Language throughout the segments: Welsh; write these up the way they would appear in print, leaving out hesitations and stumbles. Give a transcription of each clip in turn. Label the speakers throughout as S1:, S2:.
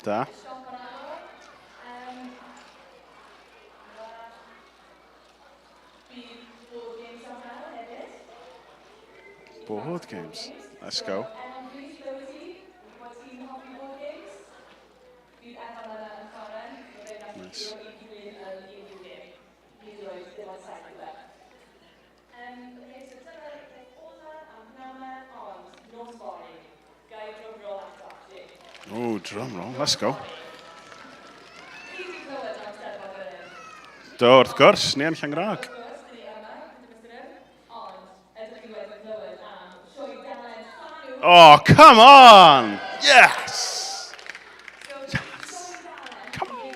S1: Da. Board games. Let's go. Nice. Oh, drum roll. Let's go. Do, wrth gwrs, ni yn Llangraog. Oh, come on! Yes! Yes! Come on!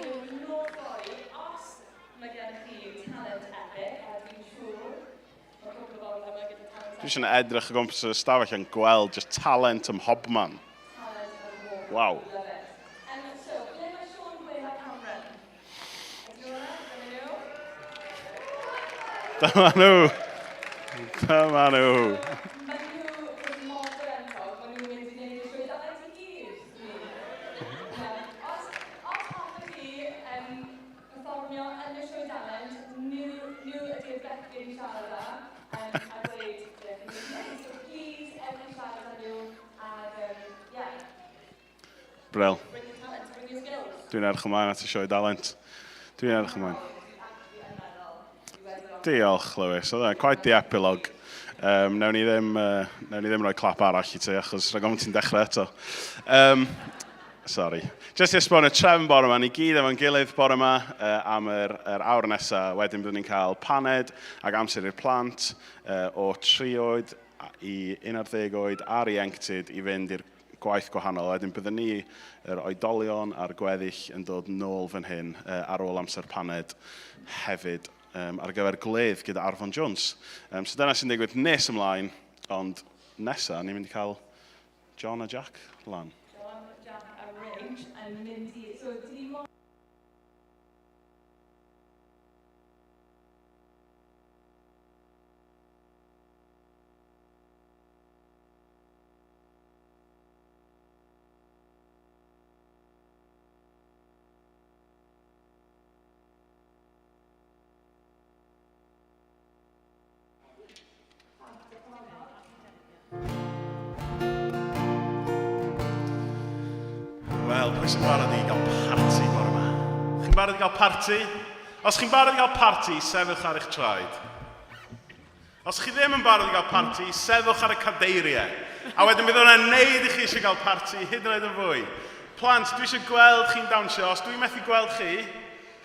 S1: Dwi eisiau edrych o gwmpas y stafell yn gweld just talent ym mhobman. Waw. Dyma nhw! Dyma nhw!
S2: Perfformio yn y sioe dalent, nhw, nhw ydy'r bechgyn i siarad â, um, a dweud beth yn mynd i wneud. So please, ewch i siarad â nhw, ag, um, yeah.
S1: Bril.
S2: Bring your talent, bring your skills.
S1: Dwi'n edrych ymlaen at y sioe dalent. Dwi'n edrych ymlaen. Diolch, Lewis. Oedd e quite the epilogue. Um, newn ni ddim, uh, newn ni ddim rhoi clap arall i ti, achos rhaid gofyn ti'n dechrau eto. Um, sorry. Just i esbonio trefn bore yma, ni gyd efo'n gilydd bore yma uh, am yr, yr awr nesaf. Wedyn byddwn ni'n cael paned ac amser i'r plant uh, o 3 oed i 11 oed a'r ieuenctid i fynd i'r gwaith gwahanol. Wedyn byddwn ni, yr oedolion a'r gweddill, yn dod nôl fan hyn uh, ar ôl amser paned hefyd um, ar gyfer gwledd gyda Arfon Jones. Um, so dyna sy'n digwydd nes ymlaen, ond nesa ni'n mynd i cael John a Jack lan.
S2: John, Jack a Rach yn mynd i... So, dyn ni mor
S1: Wel, pwy sy'n barod i gael parti bore yma? Chi'n barod i gael parti? Os chi'n barod i gael parti, sefyll ar eich traed. Os chi ddim yn barod i gael parti, sefwch ar y cadeiriau. A wedyn bydd hwnna'n neud i chi eisiau gael parti hyd yn oed yn fwy. Plant, dwi eisiau gweld chi'n dawnsio. Os dwi'n methu gweld chi,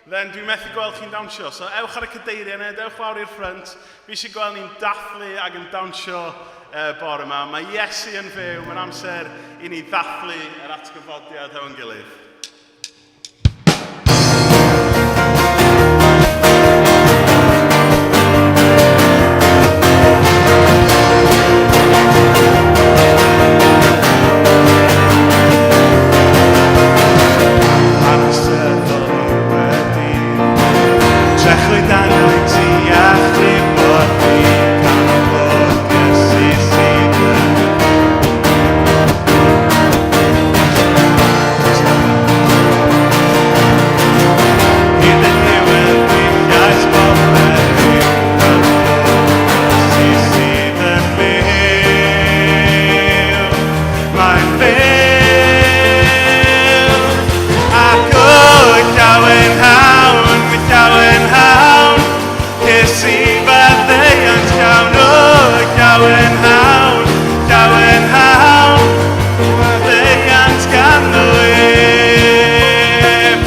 S1: then dwi'n methu gweld chi'n dawnsio. So ewch ar y cadeiriau neu dewch lawr i'r ffrynt. Fi eisiau gweld ni'n dathlu ac yn dawnsio uh, bore yma. Mae Iesu yn fyw, mae'n amser i ni ddathlu yr atgyfodiad hefo'n gilydd.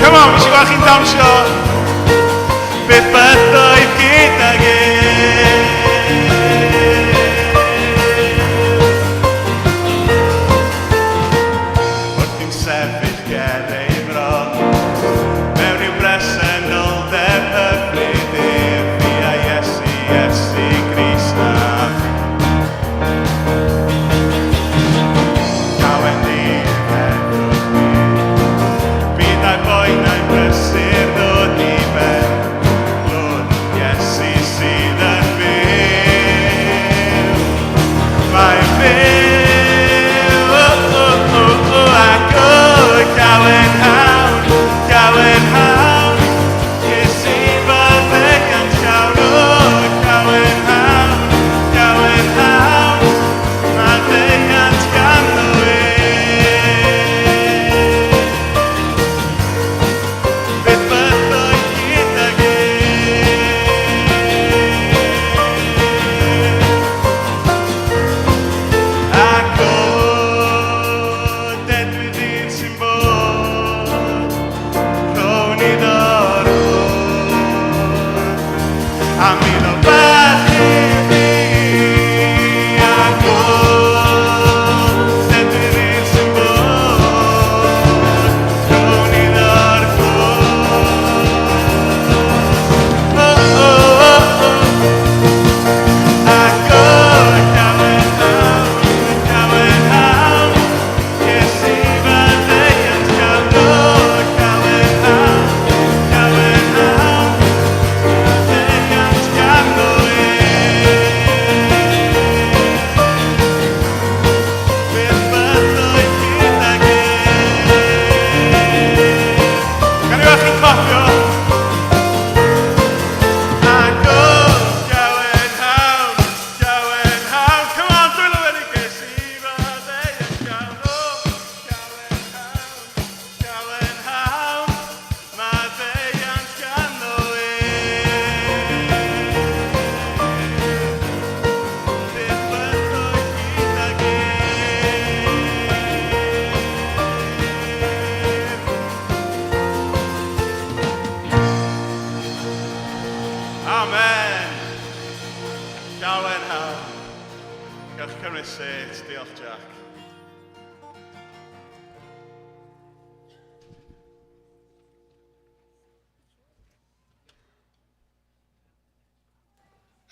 S1: Come on, fi eisiau gweld chi'n dawnsio. Beth bythoedd gydag ef. Wrth i'm sefyll ger ei fron, mewn i'w bresenoldeb hyfryd ef, fi a Iesu, Iesu Grist a fi. Llawen ddydd heddwch fi, byd a'i boenau'n brysur ddod.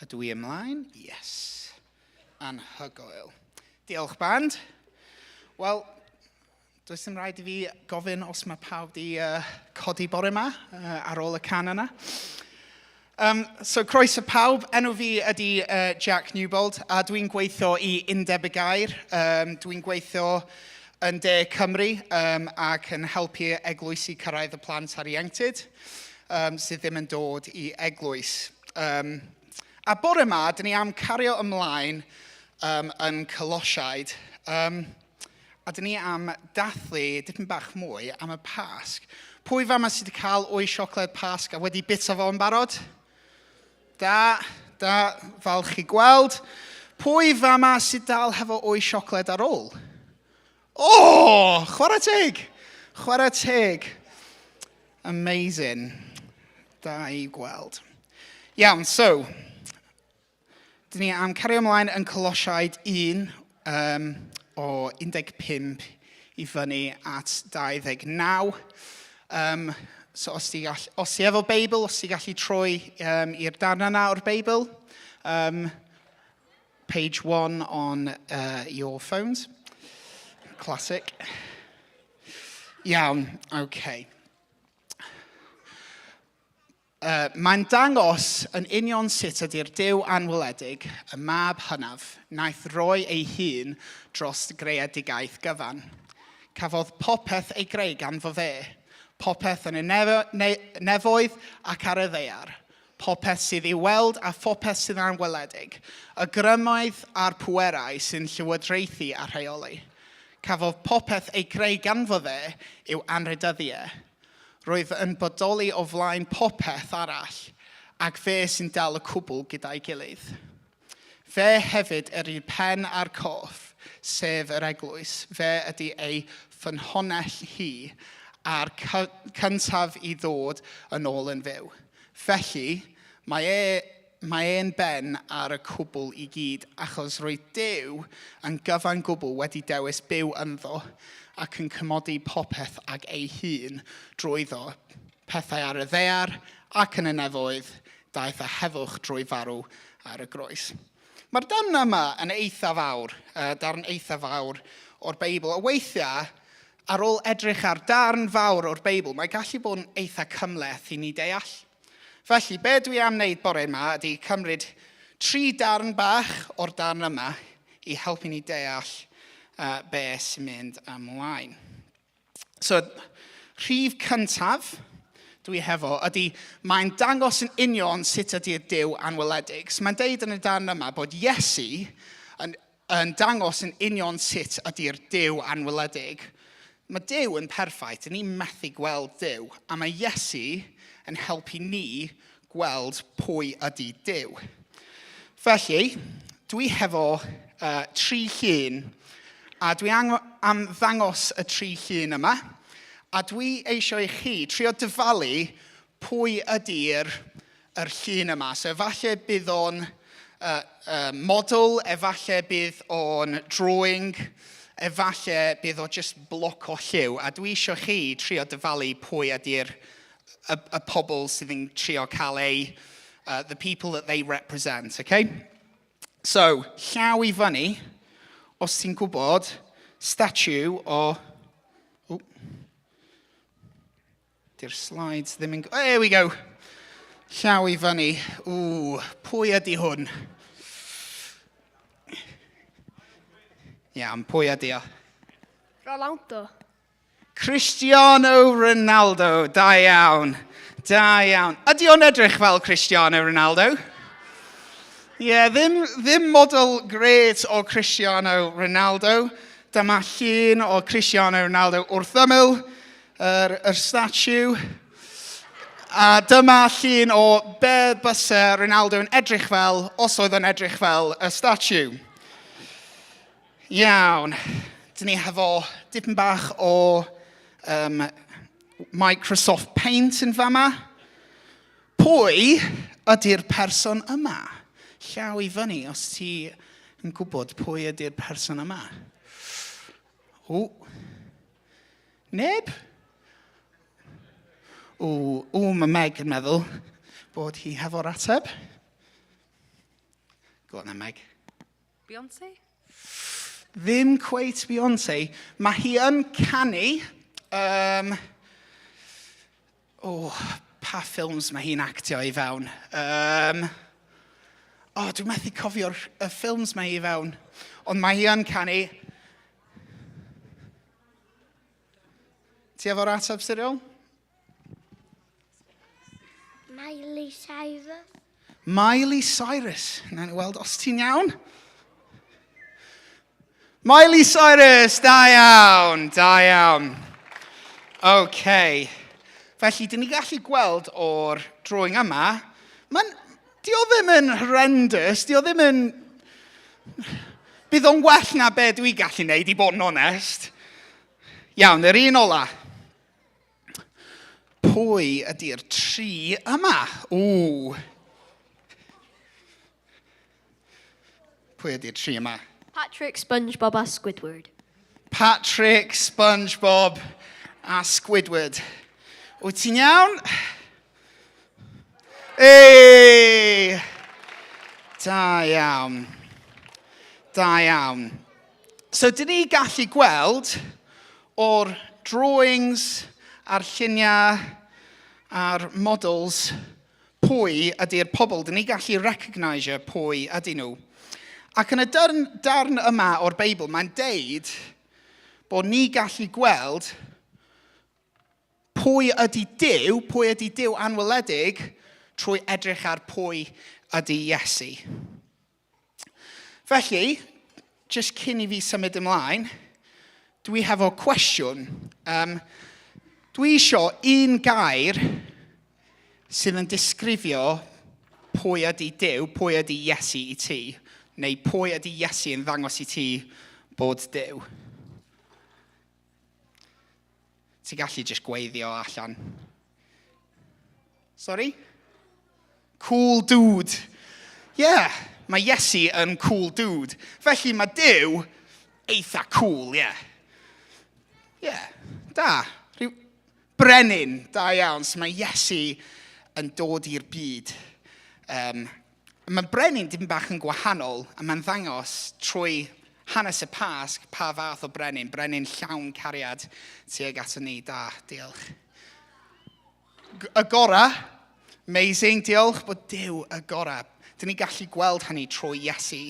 S3: Ydw i ymlaen? Yes. Anhygoel. Diolch, band. Wel, does dim rhaid i fi gofyn os mae pawb di codi bore yma ar ôl y can yna. So, croeso pawb. Enw fi ydy Jack Newbold a dwi'n gweithio i Undeb y Gair. Dwi'n gweithio yn De Cymru ac yn helpu eglwysi cyrraedd y plant a'r ieuenctid sydd ddim yn dod i eglwys. A bore yma, dyn ni am cario ymlaen yn Colosiaid. A dyn ni am dathlu dipyn bach mwy am y Pasg. Pwy fama sydd wedi cael wy siocled Pasg a wedi bita fo yn barod? Da, da, falch i gweld. Pwy fama sydd dal hefo wy siocled ar ôl? O, oh, chwarae teg! Chwarae teg. Amazing. Da i gweld. Iawn, so, Dyn ni am cario ymlaen yn Colosiaid 1 o 15 i fyny at 29. So os ti, gall, os ti efo Beibl, os ti gallu troi i'r darn yna o'r Beibl, page 1 on your phones. Classic. Iawn, okay. Mae'n dangos yn union sut ydy'r Duw anweledig, y mab hynaf, wnaeth roi ei hun dros greadigaeth gyfan. Cafodd popeth ei greu ganddo fe, popeth yn y nefoedd ac ar y ddaear, popeth sydd i'w weld a phopeth sydd anweledig, y grymoedd a'r pwerau sy'n llywodraethu a rheoli. Cafodd popeth ei greu ganddo fe i'w anrhydeddu e. Roedd yn bodoli o flaen popeth arall, ac fe sy'n dal y cwbl gyda'i gilydd. Fe hefyd yr un pen a'r corff, sef yr eglwys, fe ydy ei ffynhonnell hi, a'r cyntaf i ddod yn ôl yn fyw. Felly, mae e Mae e'n ben ar y cwbl i gyd, achos roedd Duw yn gyfan gwbl wedi dewis byw ynddo ac yn cymodi popeth ag ei hun drwyddo, pethau ar y ddaear ac yn y nefoedd, daeth â heddwch drwy farw ar y groes. Mae'r darn yma yn eitha fawr, darn eitha fawr o'r Beibl. A weithiau, ar ôl edrych ar darn fawr o'r Beibl, mae gallu bod yn eitha cymhleth i ni deall. Felly, be dwi am wneud bore yma ydy cymryd tri darn bach o'r darn yma i helpu ni deall be sy'n mynd ymlaen. So, rhif cyntaf dwi hefo ydy mae'n dangos yn union sut ydy'r Duw anweledig. So mae'n deud yn y darn yma bod Iesu yn dangos yn union sut ydy'r Duw anweledig. Mae Duw yn perffaith, dyn ni'n methu gweld Duw, a mae Iesu yn helpu ni gweld pwy ydy Duw. Felly, dwi hefo tri llun, a dwi am ddangos y tri llun yma, a dwi eisiau i chi trio dyfalu pwy ydy'r yr llun yma. So efallai bydd o'n model, efallai bydd o'n drawing, efallai bydd o just bloc o lliw. A dwi eisiau chi trio dyfalu pwy ydy'r y pobl sydd yn trio cael ei, the people that they represent, okay? So, llaw i fyny, os ti'n gwybod, statue o... Oh, Di'r slides ddim yn... There we go. Llaw i fyny. Ww, pwy ydy hwn? Iawn, pwy ydy o?
S4: Ronaldo.
S3: Cristiano Ronaldo. Da iawn. Da iawn. Ydy o'n edrych fel Cristiano Ronaldo? Ie, yeah, ddim model great o Cristiano Ronaldo. Dyma llun o Cristiano Ronaldo wrth ymyl yr statue. A dyma llun o be byse Ronaldo yn edrych fel os oedd o'n edrych fel y statue. Iawn, dyn ni hefo dipyn bach o Microsoft Paint yn fama. Pwy ydy'r person yma? Llaw i fyny os ti yn gwybod pwy ydy'r person yma. O, neb? O, o, mae Meg yn meddwl bod hi hefo'r ateb. Go on then, Meg.
S5: Beyonce?
S3: Ddim cweit Beyonce. Mae hi yn canu. Um, oh, pa ffilms mae hi'n actio i fewn? Um, oh, dwi'n methu cofio'r y ffilms mae hi fewn. Ond mae hi yn canu. Ti efo'r ateb, Cyril?
S4: Miley Cyrus.
S3: Miley Cyrus. Na ni weld os ti'n iawn. Miley Cyrus, da iawn, da iawn. OK. Felly, dyn ni gallu gweld o'r drawing yma, mae'n, di o ddim yn horrendous, di o ddim yn... Bydd o'n well na be dwi gallu neud, i bod yn onest. Iawn, yr un ola. Pwy ydy'r tri yma? Ww. Pwy ydy'r tri yma?
S6: Patrick, SpongeBob a Squidward.
S3: Patrick, SpongeBob a Squidward. Wyt ti'n iawn? Ei! Da iawn. Da iawn. So, dyn ni gallu gweld o'r drawings a'r lluniau a'r models pwy ydy'r pobl. Dyn ni gallu recognisio pwy ydyn nhw. Ac yn y darn, darn yma o'r Beibl, mae'n deud bod ni gallu gweld pwy ydy Duw, pwy ydy Duw anweledig, trwy edrych ar pwy ydy Iesu. Felly, jyst cyn i fi symud ymlaen, dwi hefo cwestiwn. Um, dwi isio un gair sydd yn disgrifio pwy ydy Duw, pwy ydy Iesu i ti, neu pwy ydy Iesu yn ddangos i ti bod Duw. Ti'n gallu jyst gweiddio allan. Sorry? Cool dude. Yeah, mae Iesu yn cool dude. Felly mae Duw eitha cool, yeah. Yeah, da. Rhyw brenin, da iawn. So mae Iesu yn dod i'r byd. Um, Mae brenin dim bach yn gwahanol, a mae'n ddangos trwy hanes y Pasg pa fath o brenin, brenin llawn cariad tuag ato ni. Da, diolch. Y gorau, amazing, diolch bod Duw y gorau. Dyn ni gallu gweld hynny trwy Iesu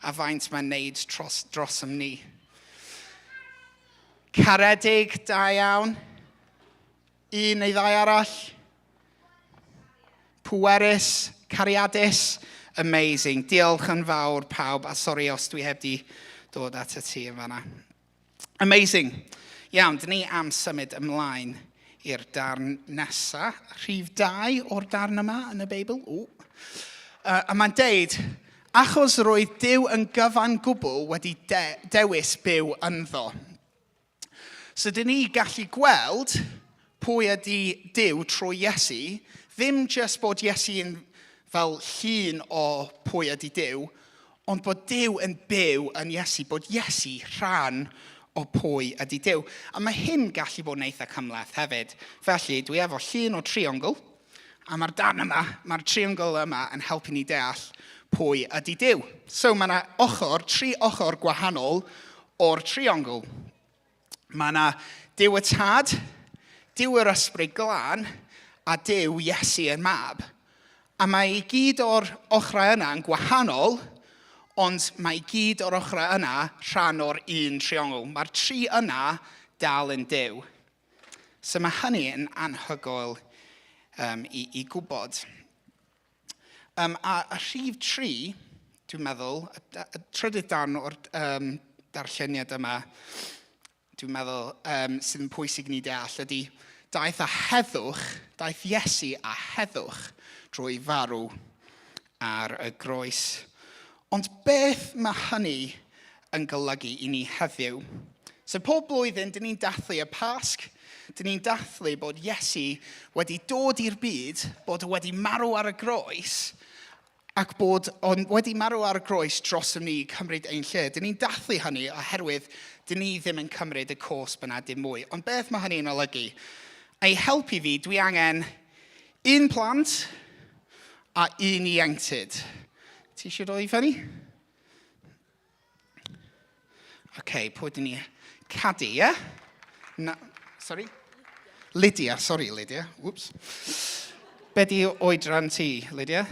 S3: a faint mae'n neud tros, dros am ni. Caredig, da iawn. Un neu ddau arall? Pwerus, cariadus, amazing. Diolch yn fawr pawb, a sori os dwi heb di dod at y ti yn fanna. Amazing. Iawn, dyn ni am symud ymlaen i'r darn nesa. Rhif 2 o'r darn yma yn y Beibl. O. A mae'n deud, achos roedd Duw yn gyfan gwbl wedi de dewis byw ynddo. So dyn ni gallu gweld pwy ydy Duw trwy Iesu, ddim jyst bod Iesu yn fel llun o pwy ydy Duw, ond bod Duw yn byw yn Iesu, bod Iesu rhan o pwy ydy Duw. A mae hyn gallu bod yn eitha cymhleth hefyd. Felly, dwi efo llun o triongl, a mae'r darn yma, mae'r triongl yma yn helpu ni deall pwy ydy Duw. So mae yna ochr, tri ochr gwahanol o'r triongl. Mae yna Duw y Tad, Duw yr Ysbryd Glân, a Duw Iesu y Mab. A mae i gyd o'r ochrau yna yn gwahanol, ond mae i gyd o'r ochrau yna rhan o'r un triongl. Mae'r tri yna dal yn Duw. So mae hynny yn anhygoel um, i, i gwybod. Um, a, a rhif tri, dwi'n meddwl, y, y trydydd darn o'r um, darlleniad yma, dwi'n meddwl, um, sydd yn pwysig ni deall, ydy daeth a heddwch, daeth Iesu a heddwch drwy farw ar y groes. Ond beth mae hynny yn golygu i ni heddiw? So pob blwyddyn, dyn ni'n dathlu y Pasg, dyn ni'n dathlu bod Iesu wedi dod i'r byd, bod o wedi marw ar y groes, ac bod o'n wedi marw ar y groes dros y ni cymryd ein lle. Dyn ni'n dathlu hynny oherwydd dyn ni ddim yn cymryd y cosb yna dim mwy. Ond beth mae hynny'n olygu? I helpu fi, dwi angen un plant a un ieuenctid. Ti eisiau dod i fyny? OK, pwy dyn ni? Cadi, ie? Yeah? Na, sorry? Lydia, sorry Lydia. Whoops. Be di oedran ti, Lydia?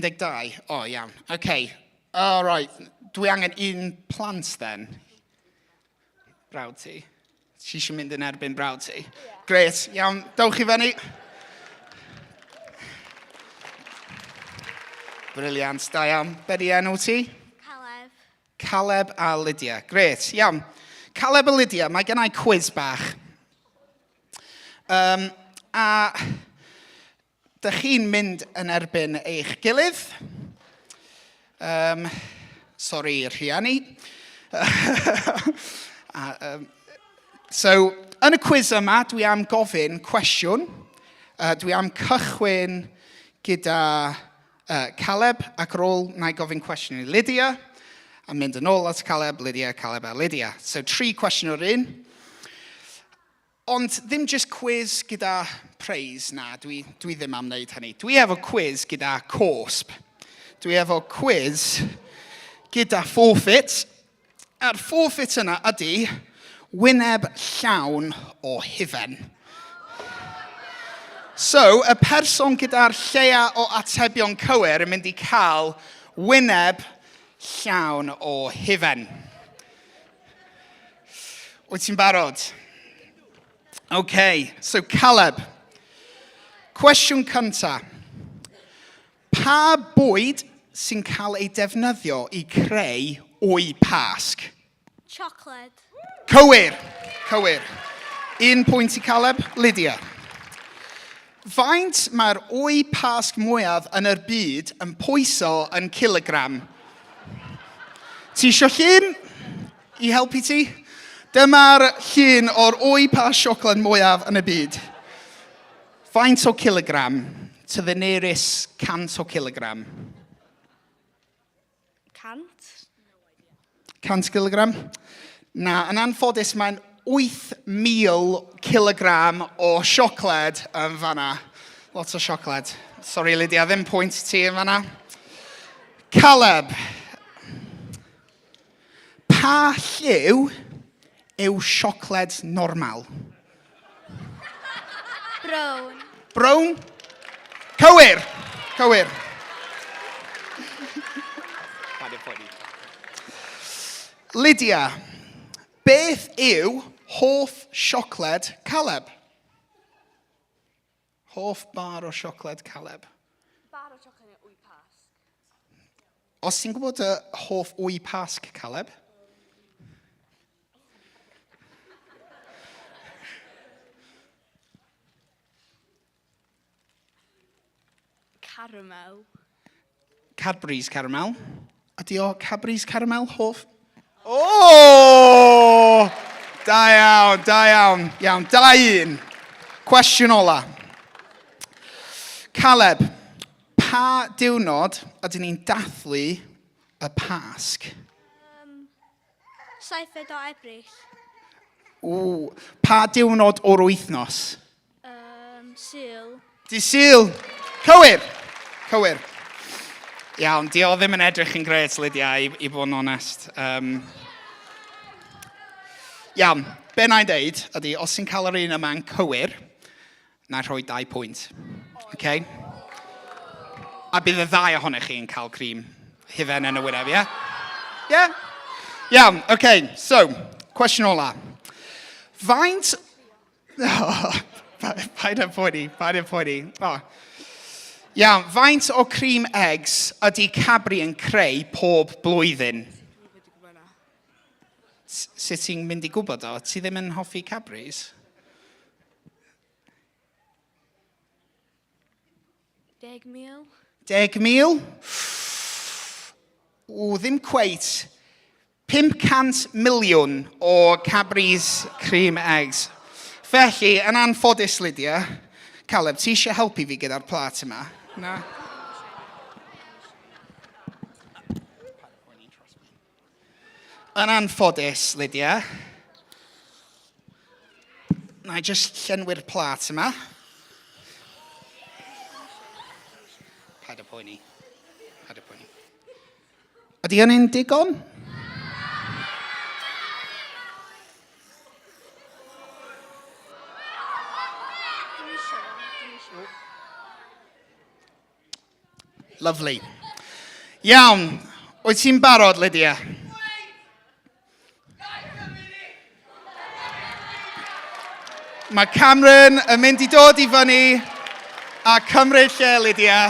S3: 12. O, oh, iawn. OK. All right. Dwi angen un plant then. Brawd ti. Ti eisiau mynd yn erbyn brawd ti? Yeah. Gret, iawn. Dewch i fyny. Briliant, da iawn. Be di enw ti?
S4: Caleb.
S3: Caleb a Lydia. Gret, iawn. Caleb a Lydia, mae gen i quiz bach. Um, a Dych chi'n mynd yn erbyn eich gilydd. Um, sorry, rhieni. a, um, so, yn y cwiz yma, dwi am gofyn cwestiwn. Uh, dwi am cychwyn gyda uh, Caleb, ac ar ôl na i gofyn cwestiwn i Lydia, a mynd yn ôl at Caleb, Lydia, Caleb a Lydia. So, tri cwestiwn o'r un. Ond ddim jyst cwis gyda praise, na, dwi, dwi ddim am wneud hynny. Dwi efo cwis gyda cosb. Dwi efo cwis gyda forfeit. A'r forfeit yna ydy wyneb llawn o hufen. So, y person gyda'r lleia o atebion cywir yn mynd i cael wyneb llawn o hufen. Wyt ti'n barod? OK, so Caleb. Cwestiwn cynta. Pa bwyd sy'n cael ei defnyddio i creu wy Pasg?
S4: Chocolate.
S3: Cywir, cywir. Un pwynt i Caleb, Lydia. Faint mae'r wy Pasg mwyaf yn yr byd yn pwyso yn kilogram? Ti isio llun i helpu ti? Dyma'r llun o'r wy Pasg siocled mwyaf yn y byd. Faint o kilogram? To the nearest cant o kilogram.
S6: 100?
S3: 100 kilogram? Na, yn anffodus mae'n 8,000 kilogram o siocled yn fanna. Lot o siocled. Sorry Lydia, ddim pwynt ti yn fanna. Caleb. Pa lliw yw siocled normal?
S4: Brown.
S3: Brown? Cywir! Cywir. Lydia, beth yw hoff siocled Caleb? Hoff bar o siocled Caleb?
S2: Bar o siocled neu wy pasg?
S3: Os ti'n gwybod y hoff wy pasg, Caleb?
S6: Caramel.
S3: Cadbury's caramel. Ydy o Cadbury's caramel hoff? O! Da iawn, da iawn. Iawn, da un. Cwestiwn ola. Caleb, pa diwrnod ydyn ni'n dathlu y Pasg?
S4: Um, 7 o Ebrill.
S3: Ww, pa diwrnod o'r wythnos?
S4: Um, Sul.
S3: Di Sul. Cywir. Cywir. Iawn, di o ddim yn edrych yn gret, Lydia, i, i bod yn onest. Um, iawn, be na i ddeud ydy, os ti'n cael yr un yma'n cywir, na i rhoi dau pwynt. Okay? A bydd y ddau ohonych chi'n cael cream hufen yn y wyneb, ie? Yeah? Ie? Yeah? Iawn, oce, okay, so, cwestiwn ola. Faint Oh, paid â poeni, paid â poeni. Oh. Iawn, faint o cream eggs ydy Cadbury yn creu pob blwyddyn? Sut ti'n mynd i gwybod o? Ti ddim yn hoffi Cadbury's?
S6: 10,000.
S3: 10,000? O, ddim cweit. 500 miliwn o Cadbury's Cream Eggs. Felly, yn anffodus, Lydia, Caleb, ti eisiau helpu fi gyda'r plat yma? Na? Yn anffodus, Lydia, na i just llenwi'r plat yma. Paid â poeni. Paid â poeni. Ydy hynny'n digon? Lovely. Iawn. Wyt ti'n barod, Lydia? Mae Cameron yn mynd i dod i fyny a cymryd lle, Lydia.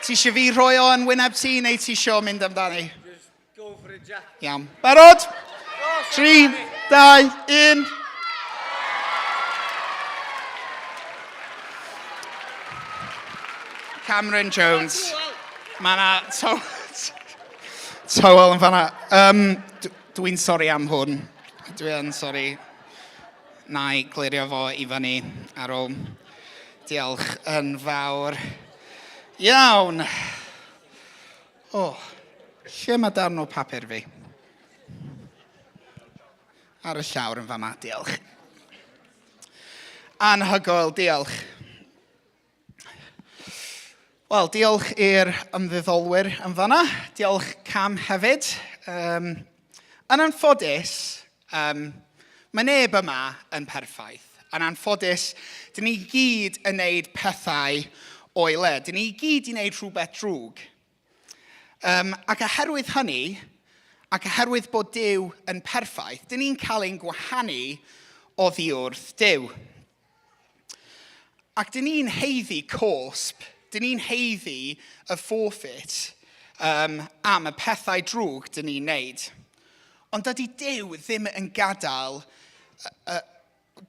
S3: Ti eisiau fi rhoi o yn wyneb ti neu ti eisiau mynd amdani? Just
S5: go for it, Jack.
S3: Iawn. Barod? 3, 2, 1. Cameron Jones. Mae yna to towel yn fanna. Um, Dwi'n sori am hwn. Dwi yn sori. Na i glirio fo i fyny ar ôl. Diolch yn fawr. Iawn. O, oh, lle mae darn o papur fi? Ar y llawr yn fama, diolch. Anhygoel, diolch. Wel, diolch i'r ymddiddolwyr yn fanna. Diolch Cam hefyd. Um, yn anffodus, um, mae neb yma yn perffaith. Yn anffodus, dyn ni gyd yn neud pethau o'i le. Dyn ni gyd i wneud rhywbeth drwg. Um, ac oherwydd hynny, ac oherwydd bod Duw yn perffaith, dyn ni'n cael ein gwahanu oddi wrth Duw. Ac dyn ni'n heiddi cosb, dyn ni'n heiddi y forfeit um, am y pethau drwg dyn ni'n neud. Ond dydy Duw ddim yn gadael, uh,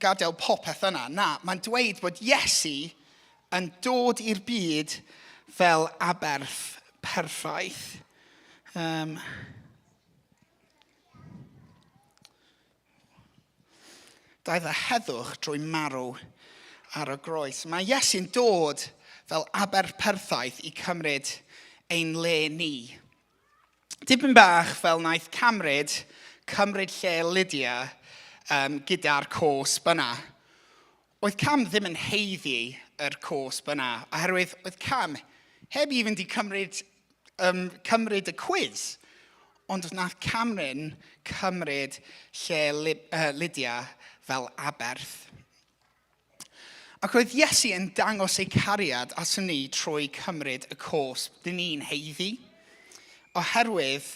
S3: gadael popeth yna. Na, mae'n dweud bod Iesu yn dod i'r byd fel aberth perffaith. Um, Daeth y heddwch drwy marw ar y groes. Mae Iesu'n dod fel aber perffaith i cymryd ein le ni. Dipyn bach fel wnaeth Camryd cymryd lle Lydia um, gyda'r cosb yna. Oedd Cam ddim yn heiddi yr cosb yna, oherwydd oedd Cam heb even di cymryd, um, cymryd y cwiz. Ond wnaeth Cameron cymryd lle Lydia fel aberth. Ac roedd Iesu yn dangos ei cariad atom ni trwy cymryd y cosb dyn ni'n heiddi. Oherwydd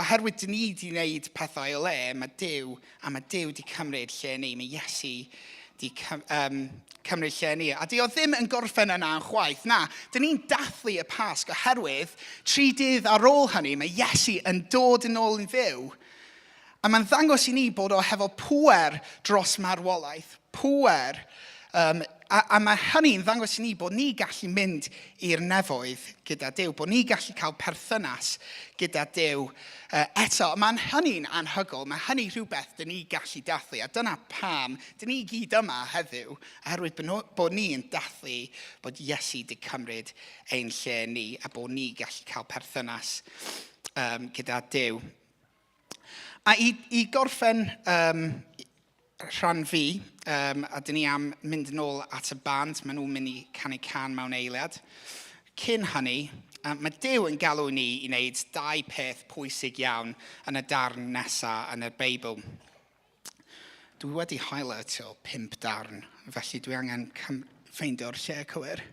S3: Oherwydd dyn ni wedi gwneud pethau o le, mae Duw, a mae Duw wedi cymryd lle ni, mae Iesu wedi um, cymryd lle ni. A di o ddim yn gorffen yna yn chwaith. Na, dyn ni'n dathlu y Pasg oherwydd tri dydd ar ôl hynny, mae Iesu yn dod yn ôl yn fyw. A mae'n ddangos i ni bod o hefo pŵer dros marwolaeth, pŵer Um, a, a mae hynny'n ddangos i ni bod ni gallu mynd i'r nefoedd gyda Duw, bod ni gallu cael perthynas gyda Duw uh, eto. Mae'n hynny'n anhygoel, mae hynny rhywbeth dyn ni gallu dathlu, a dyna pam dyn ni gyd yma heddiw, oherwydd bod ni'n dathlu bod Iesu wedi cymryd ein lle ni, a bod ni gallu cael perthynas um, gyda Duw. A i, i gorffen um, rhan fi, um, a dyn ni am mynd yn ôl at y band, maen nhw'n mynd i canu can mewn eiliad. Cyn hynny, um, mae Duw yn galw ni i wneud dau peth pwysig iawn yn y darn nesaf yn y Beibl. Dwi wedi highlightio pump darn, felly dwi angen ffeindio'r lle cywir.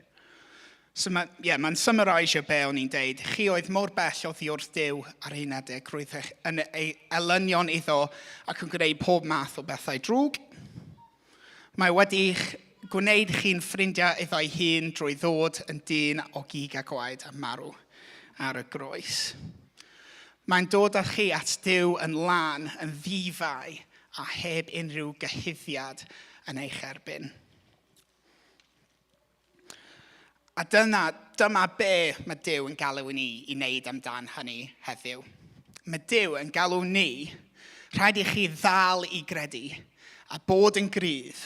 S3: So mae, yeah, mae'n summarisio be o'n i'n deud. Chi oedd mor bell oddi wrth Duw ar un adeg, roeddech yn ei elynion iddo ac yn gwneud pob math o bethau drwg. Mae wedi'ch gwneud chi'n ffrindiau iddo'i hun drwy ddod yn dyn o gig a gwaed a marw ar y groes. Mae'n dod â chi at Duw yn lân, yn ddifai a heb unrhyw gyhuddiad yn eich erbyn. A dyna, dyma be mae Duw yn galw ni i wneud amdan hynny heddiw. Mae Duw yn galw ni, rhaid i chi ddal i gredu a bod yn gryf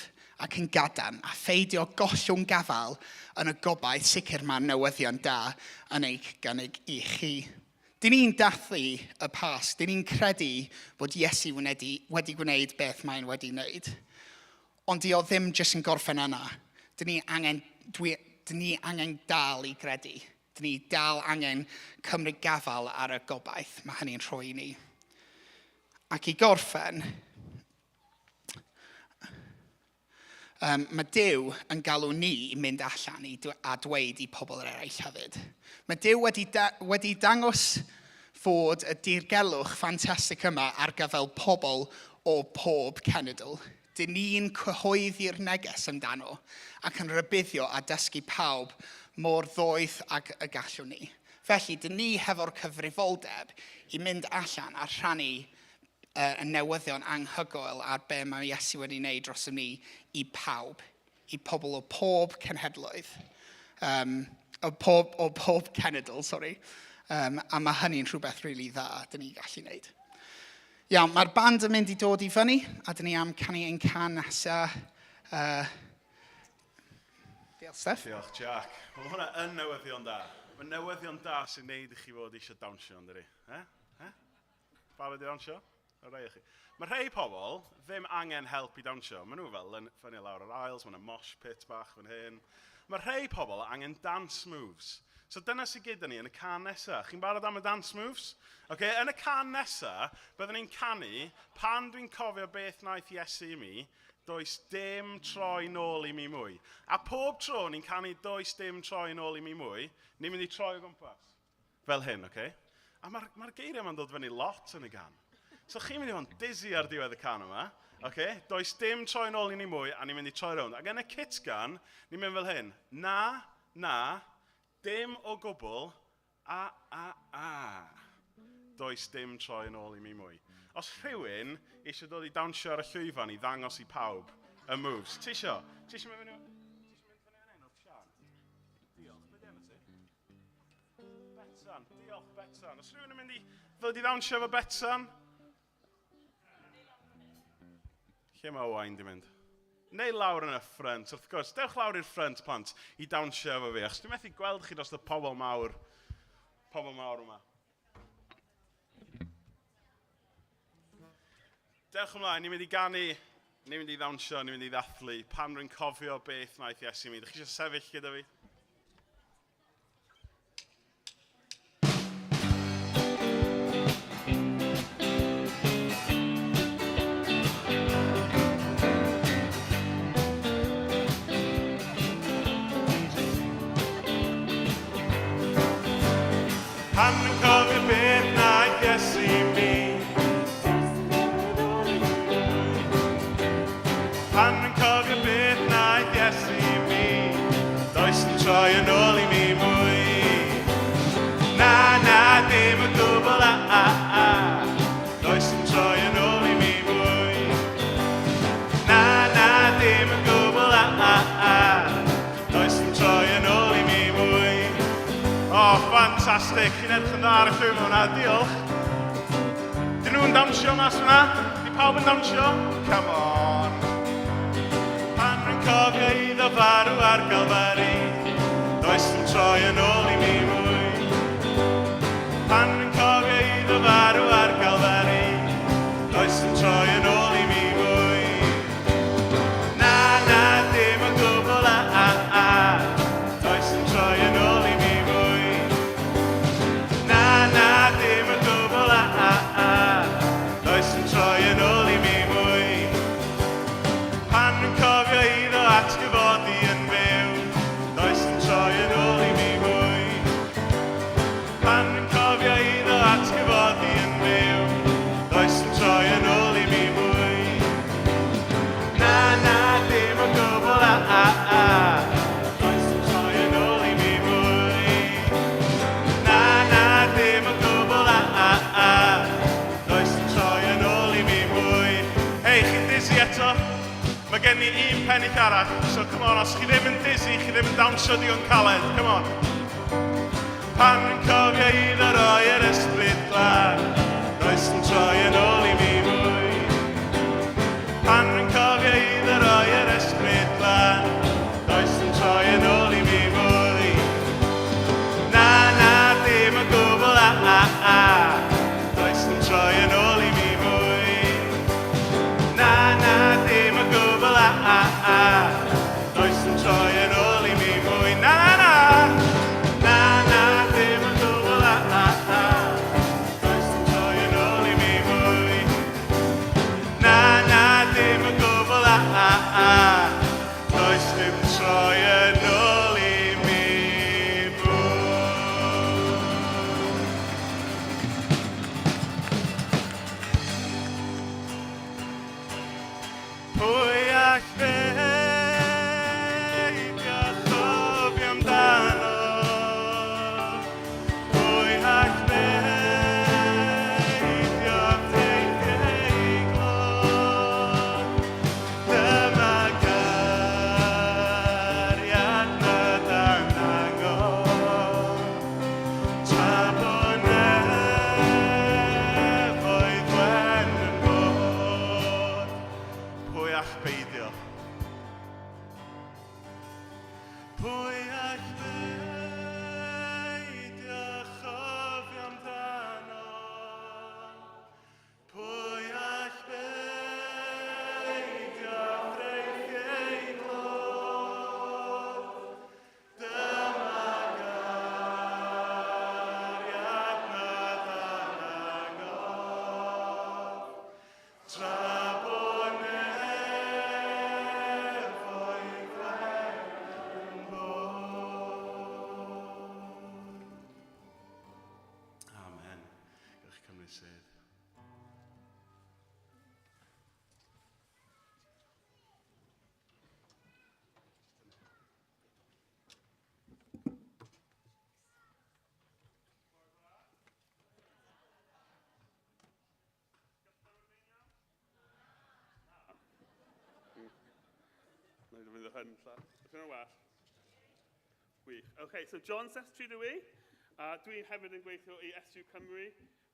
S3: ac yn gadarn a pheidio gollwng gafael yn y gobaith sicr mae'r newyddion da yn ei gynnig i chi. Dyn ni'n dathlu y Pasg, dyn ni'n credu bod Iesu wedi, wedi gwneud beth mae'n wedi wneud. Ond di o ddim jyst yn gorffen yna. Dyn ni angen, dwi, dyn ni angen dal i gredu. Dyn ni dal angen cymryd gafael ar y gobaith mae hynny'n rhoi i ni. Ac i gorffen, um, mae Duw yn galw ni i mynd allan i, a dweud i pobl eraill hefyd. Mae Duw wedi, da, wedi dangos fod y dirgelwch ffantastig yma ar gyfer pobl o pob cenedl. Dyn ni'n cyhoeddi'r neges amdano ac yn rhybuddio a dysgu pawb mor ddoeth ag y gallwn ni. Felly, dyn ni hefo'r cyfrifoldeb i mynd allan a rhannu y newyddion anghygoel ar be mae Iesu wedi wneud dros ni i pawb, i pobl o pob cenhedloedd, um, o, pob, o pob cenedl, sorry. Um, a mae hynny'n rhywbeth rili really dda dyn ni'n gallu wneud. Iawn, mae'r band yn mynd i dod i fyny, a dyn ni am canu ein can nesaf. Diolch, Steph.
S1: Diolch, Jack. Wel, mae hwnna yn newyddion da. Mae newyddion da sy'n neud i chi fod eisiau dawnsio, yn dydi? Eh? Eh? Barod i ddawnsio? Y rhai o chi. Mae rhai pobl ddim angen help i dawnsio. Maen nhw fel yn ffynnu lawr yr aisles, mae yna mosh pit bach fan hyn. Mae rhai pobl angen dance moves. So dyna sydd gyda ni yn y can nesaf. Chi'n barod am y dance moves? Okay, yn y can nesaf, byddwn ni'n canu pan dwi'n cofio beth wnaeth Iesu i mi, does dim troi nôl i mi mwy. A pob tro ni'n canu does dim troi nôl i mi mwy, ni'n mynd i troi o gwmpas. Fel hyn, oce? Okay? A mae'r ma geiriau yma'n dod fyny lot yn y gan. So chi'n mynd i fod yn dizzy ar diwedd y can yma. Okay? Does dim troi nôl i ni mwy, a ni'n mynd i troi rownd. Ac yn y cytgan, ni'n mynd fel hyn. Na, na, dim o gwbl, a, a, a. Does dim troi yn ôl i mi mwy. Os rhywun eisiau dod i dawnsio ar y llwyfan i ddangos i pawb y moves, ti isio? Ti isio mynd fyny? Ti isio mynd fyny fan hyn wrth Sian? Diolch. Be di enw ti? Betsan, diolch Betsan. Os rhywun yn mynd i ddod i ddawnsio efo Betsan? Lle mae Owain di mynd? Neu lawr yn y ffrynt, wrth gwrs. Dewch lawr i'r ffrynt, plant, i dawnsio efo fi, achos dwi'n methu gweld chi dros y pobl mawr, pobl mawr yma. Dewch ymlaen, ni'n mynd i ganu, ni'n mynd i ddawnsio, ni'n mynd i ddathlu. Pan rwy'n cofio beth wnaeth Iesu mi. Ydych chi eisiau sefyll gyda fi? Pan yn cofio beth wnaeth Iesu i mi. Pan yn cofio beth wnaeth Iesu i mi, does yn troi yn ôl i mi mwy. Na, na, dim o gwbl, a, a, a. Does yn troi yn ôl i mi mwy. Na, na, dim o gwbl, a, a, a. Does dim troi yn ôl i mi mwy. O, oh, ffantastig. Chi'n edrych yn dda ar y llwyfan hwnna. Diolch. Dyn nhw'n dawnsio mas hwnna? Di pawb yn dawnsio? Come on. Pan rwy'n cofio iddo farw ar Galfari, does dim troi yn ôl i mi mwy. Pan rwy'n cofio iddo farw ar Galfari, does dim troi yn ôl i mi mwy. Na, na, dim o gwbl, a, a, a. Does dim troi yn ôl i mi fwy. Na, na, dim o gwbl, a, a, a. Does dim troi yn ôl i mi fwy. Pan rwy'n cofio iddo atgyfodi yn fyw, does dim troi yn ôl i mi fwy. Pan rwy'n cofio iddo atgyfodi yn fyw, does dim troi yn ôl i mi mwy. Na, na, dim o gwbl, a, a, a. Does dim troi yn ôl i mi mwy. Na, na, dim o gwbl, a, a, a. Does dim troi yn ôl i mi mwy. Hei, chi'n dizzy eto? Mae gen i un pennill arall, so come on, os chi ddim yn dizzy, chi ddim yn dawnsio digon caled, come on. Pan yn cofio iddo roi yr ysbryd glân, does yn troi yn ôl i mi mwy. Pan yn cofio iddo roi yr ysbryd glân, does yn troi yn ôl i mi mwy. Na, na, dim o gwbl, a, a, a, does yn troi yn ôl i mi mwy. Na, na, dim o gwbl, a, a, a. Does yn troi yn ôl i mi mwy. Na, all beidio chofio amdano? Pwy all beidio teithio ei glod? Dyma gariad nad angof, tra bo nefoedd wen yn bod. Pwy all beidio? Pwy all beidio chofio amdano? Pwy all beidio threithi ei glod? Dyma gariad nad anangof, tra bo nefoedd wen yn bod. Amen. Gewch chi cymryd sedd.
S5: Na i ddefnyddio hyn. Ydyn nhw'n well? Gwych. OK, so John Sestri dw i. A dwi hefyd yn gweithio i SU Cymru.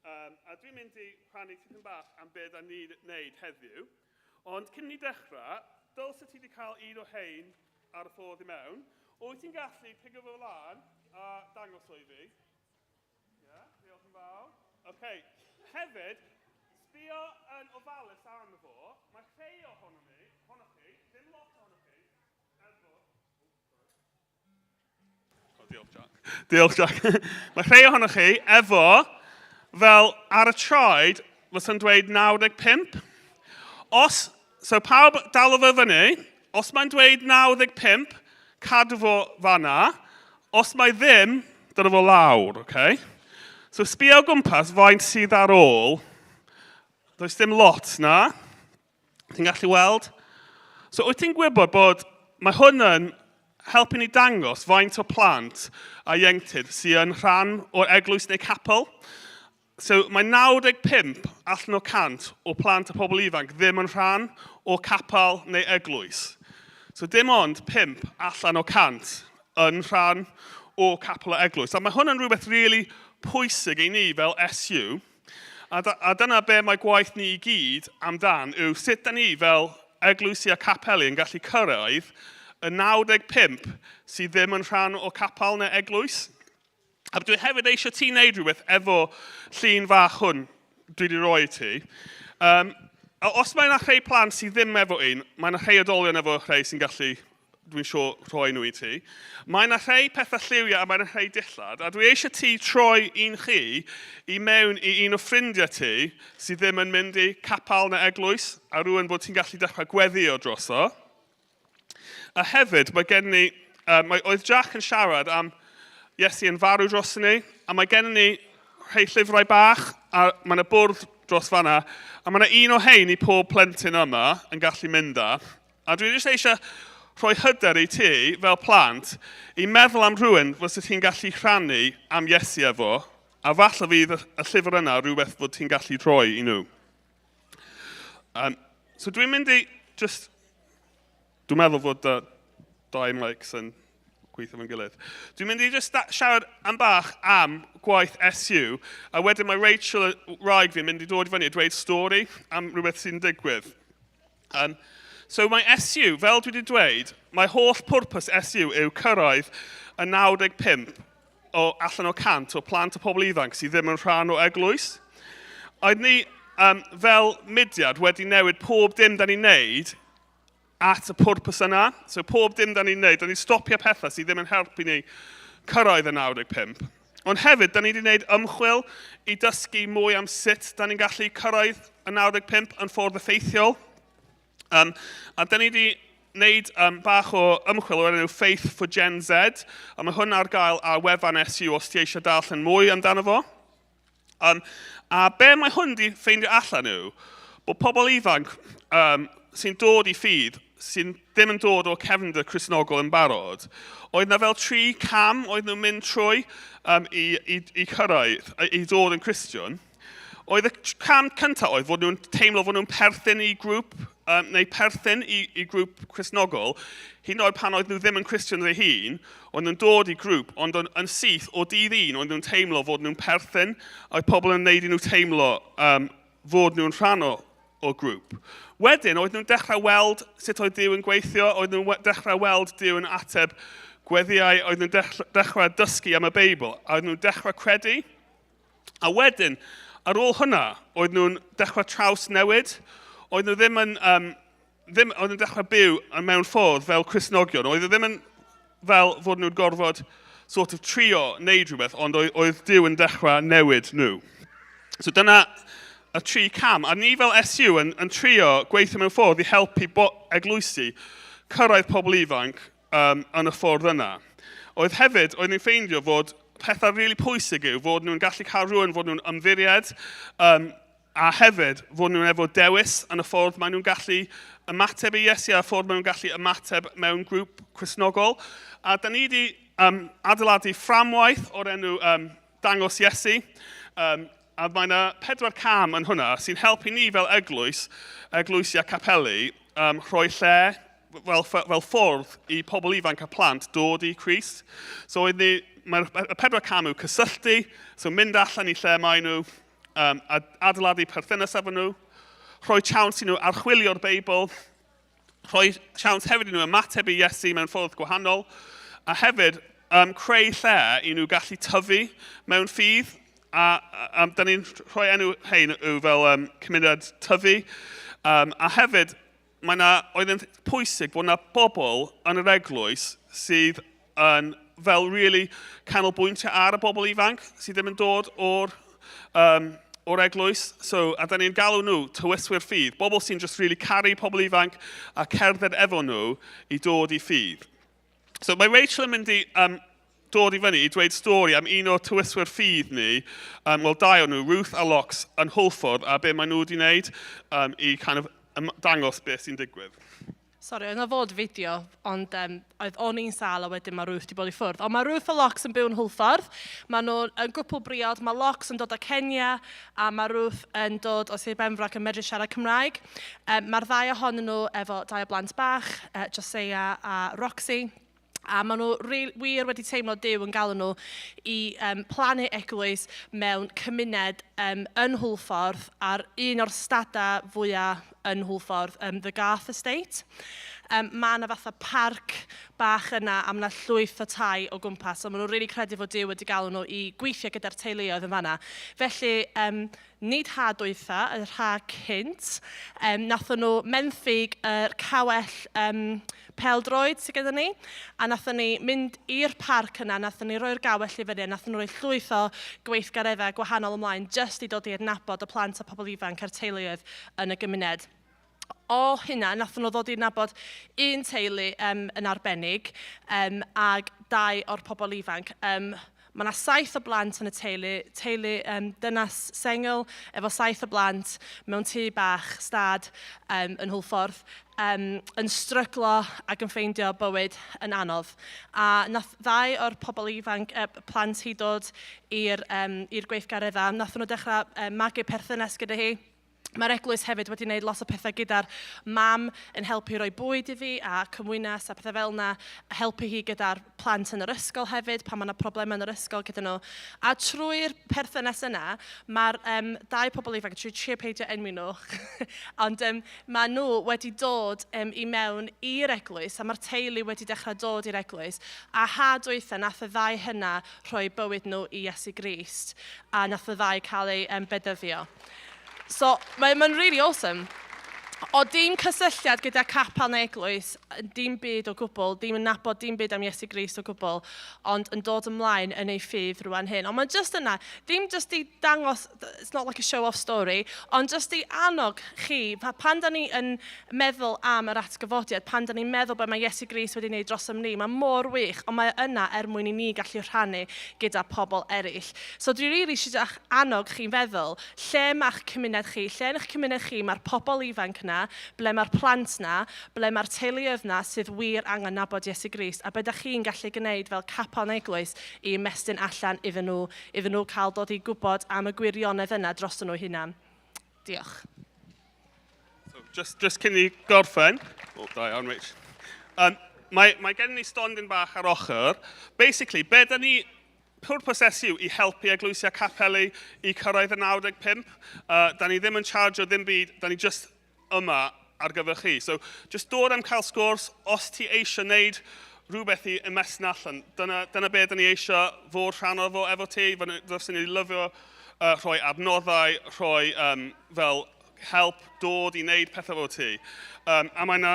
S5: Um, a dwi'n mynd i rhannu tipyn bach am beth da ni'n wneud heddiw. Ond cyn ni dechrau, dylse ti wedi cael un o hein ar y ffordd i mewn. Wyt ti'n gallu pigo fo lan a dangos o i fi? Yeah, diolch yn fawr. OK, hefyd, sbio yn ofalus arno fo. Mae rhai ohono ni, ohonoch chi, ddim lot ohonoch chi, efo... Oh, diolch, Jack. Diolch, Jack. Mae rhai ohonoch chi efo, fel ar y troed, fysa'n dweud 95. Os, so pawb dal o fo fyny, os mae'n dweud 95, cadw fo fanna. Os mae ddim, dyna fo lawr, okay? So sbio o gwmpas faint sydd ar ôl. Does dim lot na. Ti'n gallu weld? So wyt ti'n gwybod bod mae hwn yn helpu ni dangos faint o plant a ieuenctid sydd yn rhan o'r eglwys neu capel. So mae 95 allan o 100 o plant a pobl ifanc ddim yn rhan o capel neu eglwys. So dim ond 5 allan o 100 yn rhan o capel a eglwys. A mae hwn yn rhywbeth really pwysig i ni fel SU. A, a dyna be mae gwaith ni i gyd amdan yw sut da ni fel eglwysi a capeli yn gallu cyrraedd y 95 sydd ddim yn rhan o capel neu eglwys. A dwi hefyd eisiau ti wneud rhywbeth efo llun fach hwn dwi wedi rhoi i ti. Um, a os mae yna rhai plant sydd ddim efo un, mae yna rhai oedolion efo rhai sy'n gallu, dwi'n siŵr, rhoi nhw i ti. Mae yna rhai pethau lliwiau a mae yna rhai dillad, a dwi eisiau ti troi un chi i mewn i un o ffrindiau ti sydd ddim yn mynd i capel neu eglwys, a rhywun bod ti'n gallu dechrau gweddio droso. A hefyd, mae gen ni, mae, oedd Jack yn siarad am Iesu yn farw dros ni, a mae gen ni rhai llyfrau bach, a mae yna bwrdd dros fanna, a mae yna un o hein i pob plentyn yma yn gallu mynd â. A dwi jyst eisiau rhoi hyder i ti, fel plant, i meddwl am rhywun fysa ti'n gallu rhannu am Iesu efo, a falle fydd y llyfr yna rhywbeth fod ti'n gallu rhoi i nhw. Um, so dwi'n mynd i just... Dwi'n meddwl fod dau mics yn gweithio fo'n gilydd. Dwi'n mynd i just siarad am bach am gwaith SU, a wedyn mae Rachel, wraig fi, yn mynd i dod i fyny a dweud stori am rhywbeth sy'n digwydd. Um, so mae SU, fel dwi wedi dweud, mae holl pwrpas SU yw cyrraedd y 95 o allan o 100 o plant a pobl ifanc sydd ddim yn rhan o eglwys. Oedd ni um, fel mudiad wedi newid pob dim da ni'n neud at y pwrpas yna. So pob dim da ni'n neud, da ni'n stopio pethau sydd ddim yn helpu ni cyrraedd y 95. Ond hefyd, da ni wedi gwneud ymchwil i dysgu mwy am sut da ni'n gallu cyrraedd y 95 yn ffordd effeithiol. Um, a da ni wedi wneud um, bach o ymchwil o'r enw Faith for Gen Z, a mae hwn ar gael ar wefan SU os ti eisiau darllen mwy amdano fo. Um, a be mae hwn wedi ffeindio allan yw bod pobl ifanc um, sy'n dod i ffydd sy'n ddim yn dod o cefndir Cristnogol yn barod, oedd na fel tri cam oedd nhw'n mynd trwy um, i, i, i cyrraedd, i dod yn Cristion. Oedd y cam cyntaf oedd fod nhw'n teimlo fod nhw'n perthyn i grŵp, um, neu perthyn i, i grŵp Cristnogol, hyd yn oed pan oedd nhw ddim yn Cristion eu hun, oedd nhw'n dod i grŵp, ond yn, yn syth o dydd un, oedd nhw'n teimlo fod nhw'n perthyn, oedd pobl yn wneud i nhw teimlo um, fod nhw'n rhan o, o grŵp. Wedyn, oedd nhw'n dechrau weld sut oedd Duw yn gweithio, oedd nhw'n dechrau weld Duw yn ateb gweddiau, oedd nhw'n dechrau dysgu am y Beibl, a oedd nhw'n dechrau credu. A wedyn, ar ôl hwnna, oedd nhw'n dechrau traws newid. Oedd nhw ddim yn, um, ddim, oedd nhw'n dechrau byw yn mewn ffordd fel Cristnogion. Oedd nhw ddim yn fel fod nhw'n gorfod sort of trio wneud rhywbeth, ond oedd, oedd Duw yn dechrau newid nhw. So dyna y tri cam. A ni fel SU yn, yn trio gweithio mewn ffordd i helpu bo eglwysi cyrraedd pobl ifanc um, yn y ffordd yna. Oedd hefyd, oedd ni'n ffeindio fod pethau rili really pwysig yw fod nhw'n gallu cael rhywun fod nhw'n ymddiried, um, a hefyd fod nhw'n efo dewis yn y ffordd maen nhw'n gallu ymateb i Iesu a'r ffordd maen nhw'n gallu ymateb mewn grŵp Cristnogol. A da ni wedi um, adeiladu fframwaith o'r enw um, Dangos Iesu. Um, a mae yna pedwar cam yn hwnna sy'n helpu ni fel eglwys, eglwysi a capeli, um, rhoi lle fel, fel ffordd i pobl ifanc a plant dod i Crist. So oedd ni, mae'r y pedwar cam yw cysylltu, so mynd allan i lle maen nhw, um, a adeiladu perthynas efo nhw, rhoi siawns i nhw archwilio'r Beibl, rhoi siawns hefyd i nhw ymateb i Iesu mewn ffordd gwahanol, a hefyd um, creu lle i nhw gallu tyfu mewn ffydd. A, a, a da ni'n rhoi enw hein yw fel um, cymuned tyfu. Um, a hefyd, mae 'na, oedd yn pwysig bod 'na bobl yn yr eglwys sydd yn fel really canolbwyntio ar y bobl ifanc sydd ddim yn dod o'r, um, o'r eglwys. So, a da ni'n galw nhw tywyswyr ffydd, bobl sy'n just really caru pobl ifanc a cerdded efo nhw i dod i ffydd. So mae Rachel yn mynd i um, dod i fyny i dweud stori am un o'r tywyswyr ffydd ni, um, wel dau o'n nhw, Ruth a Lox, yn Hwlffordd, a be maen nhw wedi wneud um, i kind of dangos beth sy'n digwydd.
S7: Sori, oedd yna fod fideo, ond um, oedd o'n i'n sâl a wedyn mae Ruth wedi bod i ffwrdd. Ond mae Ruth a Lox yn byw yn Hwlffordd. Mae nhw'n yn gwpl briod. Mae Lox yn dod o Kenya a mae Ruth yn dod o Sir Benfro ac yn medru siarad Cymraeg. Um, Mae'r ddau ohonyn nhw efo dau o blant bach, uh, Josiah a Roxy. A maen nhw wir wedi teimlo Duw yn galw nhw i um, plannu eglwys mewn cymuned um, yn Hwlffordd ar un o'r stadau fwyaf yn Hwlffordd, um, The Garth Estate. Um, mae yna fatha parc bach yna a mae yna llwyth o tai o gwmpas. So maen nhw'n really credu fod Duw wedi galw nhw i gweithio gyda'r teuluoedd yn fanna. Felly, um, Nid ha dwytha, yr ha cynt. Um, nathon nhw menthyg yr cawell um, pêl-droed sydd gyda ni, a nathon ni mynd i'r parc yna, nathon ni roi'r gawell i fyny, a nathon nhw roi llwyth o gweithgareddau gwahanol ymlaen, jyst i dod i adnabod y plant a pobl ifanc a'r teuluoedd yn y gymuned. O hynna, nathon nhw ddod i nabod un teulu um, yn arbennig, um, ag dau o'r pobl ifanc. Um, mae yna saith o blant yn y teulu, teulu um, dynas sengl efo saith o blant mewn tŷ bach, stad um, yn Hwlffordd, um, yn stryglo ac yn ffeindio bywyd yn anodd. A nath ddau o'r pobl ifanc, uh, plant hi dod i'r um, gweithgareddau, nath nhw dechrau um, magu perthynas gyda hi. Mae'r eglwys hefyd wedi gwneud lot o pethau gyda'r mam yn helpu rhoi bwyd iddi a cymwynas a pethau fel yna, helpu hi gyda'r plant yn yr ysgol hefyd pan mae yna problemau yn yr ysgol gyda nhw. A trwy'r perthynas yna, mae'r um, dau pobl ifanc, trwy trio peidio enwi nhw, ond um, mae nhw wedi dod um, i mewn i'r eglwys a mae'r teulu wedi dechrau dod i'r eglwys. A ha dwytha, nath y ddau hynna rhoi bywyd nhw i Iesu Grist a nath y ddau cael eu um, bedyddio. So, mae'n ma really awesome. O dim cysylltiad gyda capel neu eglwys, dim byd o gwbl, dim yn nabod dim byd am Iesu Grist o gwbl, ond yn dod ymlaen yn ei ffydd rwan hyn. Ond mae'n just yna, dim just i dangos, it's not like a show-off story, ond just i annog chi, pan da ni yn meddwl am yr atgyfodiad, pan da ni'n meddwl beth mae Iesu Grist wedi gwneud dros ni, mae mor wych, ond mae yna er mwyn i ni gallu rhannu gyda pobl eraill. So dwi rili eisiau annog chi'n feddwl, lle mae'ch cymuned chi? Lle yn eich cymuned chi mae'r pobl ifanc yna? 'na, ble mae'r plant 'na, ble mae'r teuluoedd 'na sydd wir angen nabod Iesu Grist, a be da chi'n gallu gwneud fel capel neu eglwys i ymestyn allan iddyn nhw, iddyn nhw cael dod i gwybod am y gwirionedd yna drosten nhw hunan. Diolch.
S5: So, just, just cyn i gorffen, oh, da iawn, Rich. Um, mae, mae gen ni stondin bach ar ochr. Basically, be da ni pwrpas SU i helpu eglwysi a capeli i cyrraedd y 95. Uh, da ni ddim yn charge o ddim byd, da ni just yma ar gyfer chi. So, just dod am cael sgwrs, os ti eisiau wneud rhywbeth i ymestyn allan. Dyna, dyna be da ni eisiau fod rhan o fo efo ti. Fyswn ni lyfio uh, rhoi adnoddau, rhoi um, fel help dod i wneud pethau efo ti. Um, a mae yna,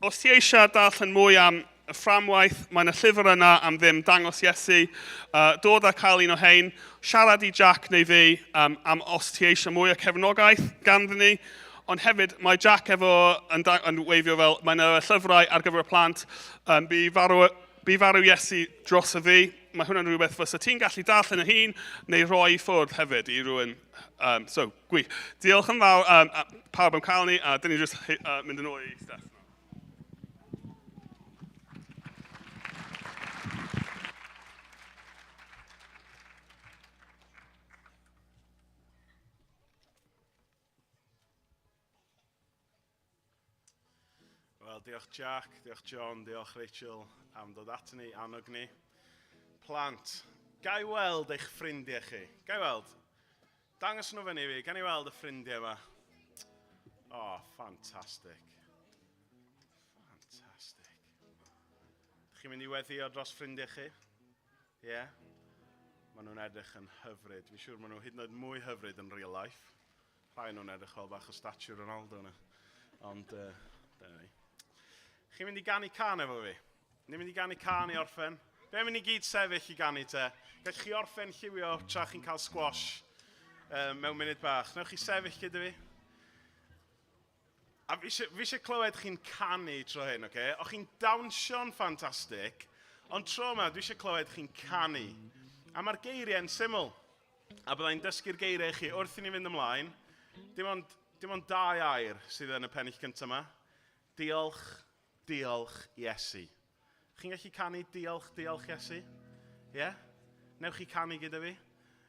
S5: os ti eisiau darllen mwy am y fframwaith, mae yna llyfr yna am ddim dangos Iesu. Uh, dod a cael un o hein, siarad i Jack neu fi um, am os ti eisiau mwy o cefnogaeth ganddyn ni. Ond hefyd, mae Jack efo yn, yn weifio fel, mae yna llyfrau ar gyfer y plant, um, bu, farw, bu farw Iesu dros y fi. Mae hwnna'n rhywbeth fysa ti'n gallu darllen y hun neu roi i ffwrdd hefyd i rhywun. Um, so, gwych. Diolch yn fawr um, pawb am cael ni, a dyn ni jyst uh, mynd yn ôl i Steph.
S1: Wel, diolch Jack, diolch John, diolch Rachel am dod at ni, annog ni. Plant, gai weld eich ffrindiau chi? Gai weld? Dangos nhw fyny i fi, gan i weld y ffrindiau yma. Oh, ffantastig. Ffantastig. Chi'n mynd i weddio dros ffrindiau chi? Ie? Yeah? Maen nhw'n edrych yn hyfryd. Fi'n siŵr maen nhw hyd yn oed mwy hyfryd yn real life. Rhai nhw'n edrych fel bach o statue Ronaldo yna. Ond, uh, dyna ni. Chi'n mynd i ganu can efo fi? Ni'n mynd i ganu can i orffen. Be mynd i gyd sefyll i ganu te? Gallwch chi orffen lliwio tra chi'n cael squash um, mewn munud bach. Newch chi sefyll gyda fi? A fi eisiau, fi eisiau clywed chi'n canu tro hyn, oce? Okay? O'ch chi'n dawnsio'n ffantastig, ond tro yma dwi eisiau clywed chi'n canu. A mae'r geiriau'n syml. A byddai'n dysgu'r geiriau i chi wrth i ni fynd ymlaen. Dim ond, dim ond dau air sydd yn y pennill cyntaf yma. Diolch, diolch Iesu. Chi'n gallu canu diolch, diolch Iesu? Ie? Yeah? Newch chi canu gyda fi?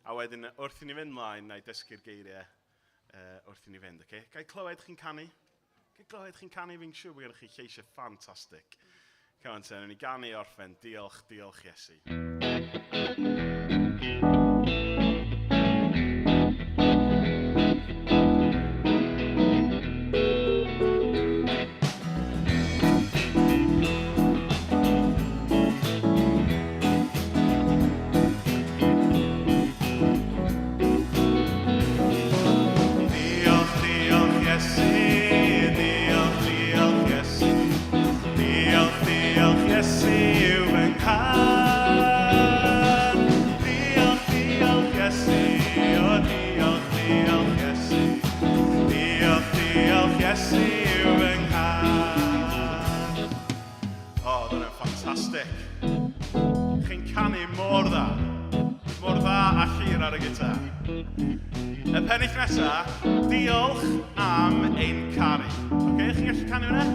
S1: A wedyn, wrth i ni fynd ymlaen, na i dysgu'r geiriau uh, wrth i ni fynd, oce? Okay? Gai clywed chi'n canu? Gai glywed chi'n canu? Fi'n siŵr bod gennych chi lleisiau ffantastig. Come on, ten, ni ganu orffen. Diolch, diolch Iesu. Diolch, diolch Iesu, diolch, diolch Iesu, diolch, diolch Iesu yw fy nghân. Diolch, diolch Iesu, o diolch, diolch Iesu, diolch, diolch Iesu yw fy nghân. O, oh, dyna'n ffantastig. Chi'n canu mor dda. Mor dda a Llyr ar y gitar. Y pennill nesa, diolch am ein caru. Oce, okay, chi'n gallu canu hwnna?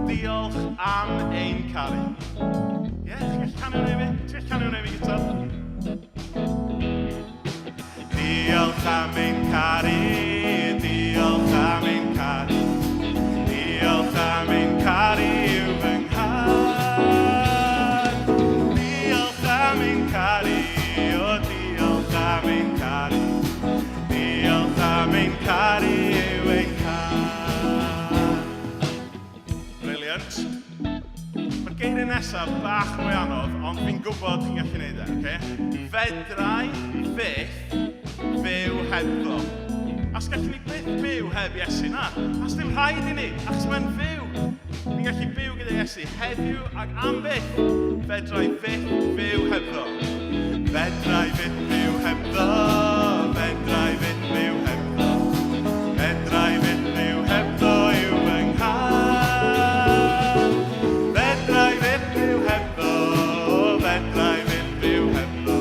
S1: Diolch am ein caru. Ie, yeah, chi'n gallu canu hwnna i fi? Ti'n gallu canu hwnna i fi, gitar? Diolch am ein caru, diolch am ein caru, diolch am ein caru yw fy nghad. Diolch am ein caru, o diolch am ein caru, diolch am ein caru yw ein cad. Brilliant. Mae'r geiriau nesaf bach mwy anodd, ond fi'n gwybod chi'n gallu gwneud e, oce? Fedrai fyth fyw hebddo. As gallwn ni byth byw heb Iesu, na. As dim rhaid i ni, achos mae'n fyw. Ni'n gallu byw gyda Iesu heddiw ac am byth. Fedrai fyth fyw hebddo. Fedrai fyth fyw hebddo. Fedrai fyth fyw hebddo. Fedrai fyth fyw hebddo yw fy nghad. Fedrai fyth fyw hebddo. Fedrai fyth fyw hebddo.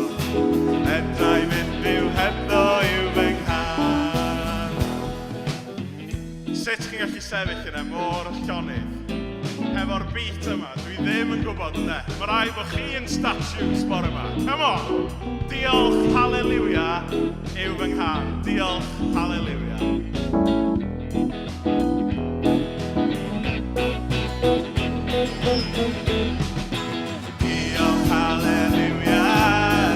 S1: Fedrai fyth fyw hebddo yw fy nghad. Sut chi'n gallu sefyll yna mor llonydd? Hefo'r beat yma, dwi ddim yn gwybod ynde. Mae rhaid bod chi yn statues bore yma. Come on! Diolch, haleluia, yw fy nghân. Diolch, haleluia. Diolch, haleluia,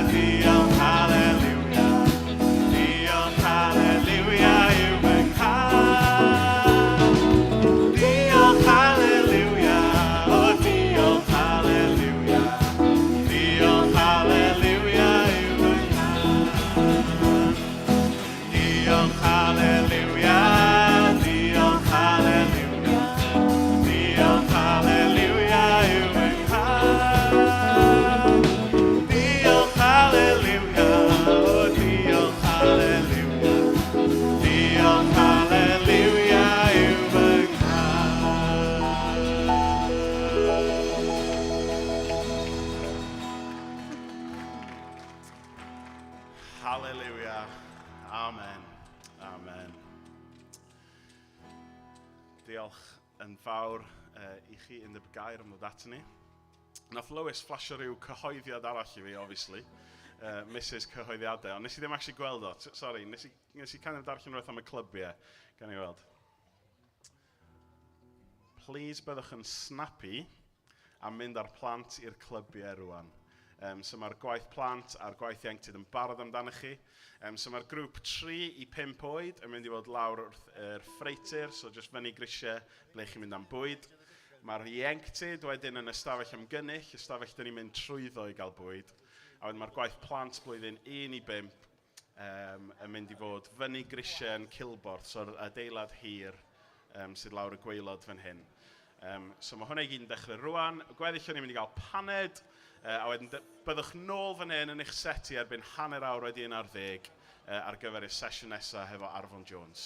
S1: diolch, haleluia, diolch, haleluia yw fy nghân. Diolch, haleluia, o diolch, haleluia, diolch, haleluia yw fy nghân. Diolch, haleluia, diolch, haleluia, diolch, haleluia yw fy nghân. Diolch, haleluia, o diolch, haleluia, diolch, haleluia yw fy nghân. Haleluia. Amen. Amen. Diolch yn fawr uh, i chi yn y gair am ddod at ni. Nath Lewis flasio rhyw cyhoeddiad arall i fi, obviously. Uh, Mrs Cyhoeddiadau, ond nes i ddim actually gweld o. Sorry, nes i, nes i kind of darllen rhywbeth am y clybiau. Gan i weld. Please byddwch yn snappy a mynd â'r plant i'r clybiau rwan. Um, so mae'r gwaith plant a'r gwaith ieuenctid yn barod amdanoch chi. Um, so mae'r grŵp 3 i 5 oed yn mynd i fod lawr wrth yr ffreutur, so jyst fyny grisiau ble chi'n mynd am bwyd. Mae'r ieuenctid wedyn yn ystafell ymgynnull, ystafell dyn ni'n mynd trwyddo i gael bwyd. A wedyn mae'r gwaith plant blwyddyn 1 i 5 um, yn mynd i fod fyny grisiau yn Cilborth, so'r adeilad hir um, sydd lawr y gwaelod fan hyn. Um, so mae hwnna i gyd yn dechrau rwan. Gweddill o'n i'n mynd i gael paned, uh, a wedyn byddwch nôl fan hyn yn eich seti erbyn hanner awr wedi 11 uh, ar gyfer y sesiwn nesaf hefo Arfon Jones.